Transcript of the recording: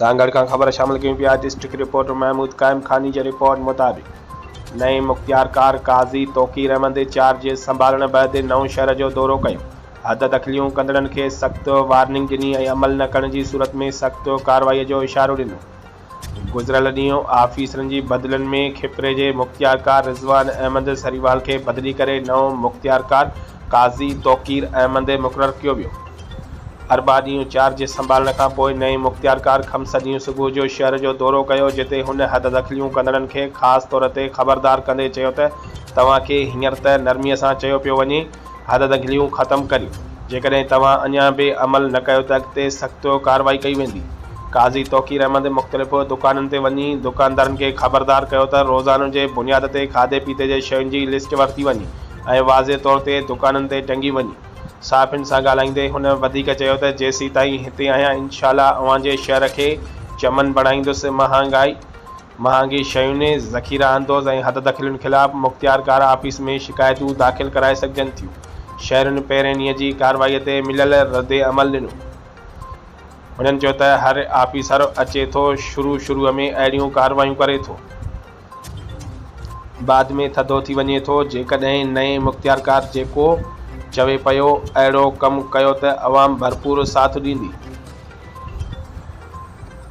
سانگهڙ کان خبر شامل ڪيون پيا ڊسٽرڪٽ رپورٽر محمود قائم خاني جي رپورٽ مطابق نئين مختيارڪار قاضي توقير احمد چارج سنڀالڻ بعد نئون شهر جو دورو ڪيو حد دخليون ڪندڙن کي سخت وارننگ ڏني ۽ عمل نه ڪرڻ جي صورت ۾ سخت ڪارروائي جو اشارو ڏنو. گذريل ڏينهن آفيسرن جي بدلين ۾ کپري جي مختيارڪار رضوان احمد سريوال کي بدلي ڪري نئون مختيارڪار قاضي توقير احمد مقرر ڪيو ويو. اربع ڏينهن چارج سنڀالڻ کانپوء نئين مختيارڪار خميس ڏينهن صبح جو شهر جو دورو ڪيو جتي هن حددخليون ڪندڙن کي خاص طور تي خبردار ڪندي چيو ته توهان کي هينئر ته نرمي سان چيو پيو وڃي حددخليون ختم ڪريو، جيڪڏهن توهان اڃا به عمل نه ڪيو ته اڳتي سخت ڪارروائي ڪئي ويندي. قاضي توقير احمد مختلف دڪانن تي وڃي دڪاندارن کي خبردار ڪيو ته روزانو جي بنياد تي کاڌي پيتي جي شين جي لسٽ ورتي وڃي ۽ واضح طور تي دڪانن تي ٽنگي وڃي. صحافين سان ڳالهائيندي هن وڌيڪ چيو ته جيسيتائين هتي آهيان انشاء الله اوهان جي شهر کي چمن بڻائيندس، مهانگائي. مهانگي شين، ذخيره اندوز ۽ حددخلين خلاف مختيارڪار آفيس ۾ شڪايتون داخل ڪرائي سگهجن ٿيون. شهرين پهرين ڏينهن جي ڪارروائي تي مليل ردعمل ڏنو. هنن چيو ته هر آفيسر اچي ٿو شروع شروع ۾ اهڙيون ڪارروايون ڪري ٿو. بعد ۾ ٿڌو ٿي وڃي ٿو، جيڪڏهن نئين مختيارڪار جيڪو چوي پيو اهڙو ڪم ڪيو ته عوام ڀرپور ساٿ ڏيندي.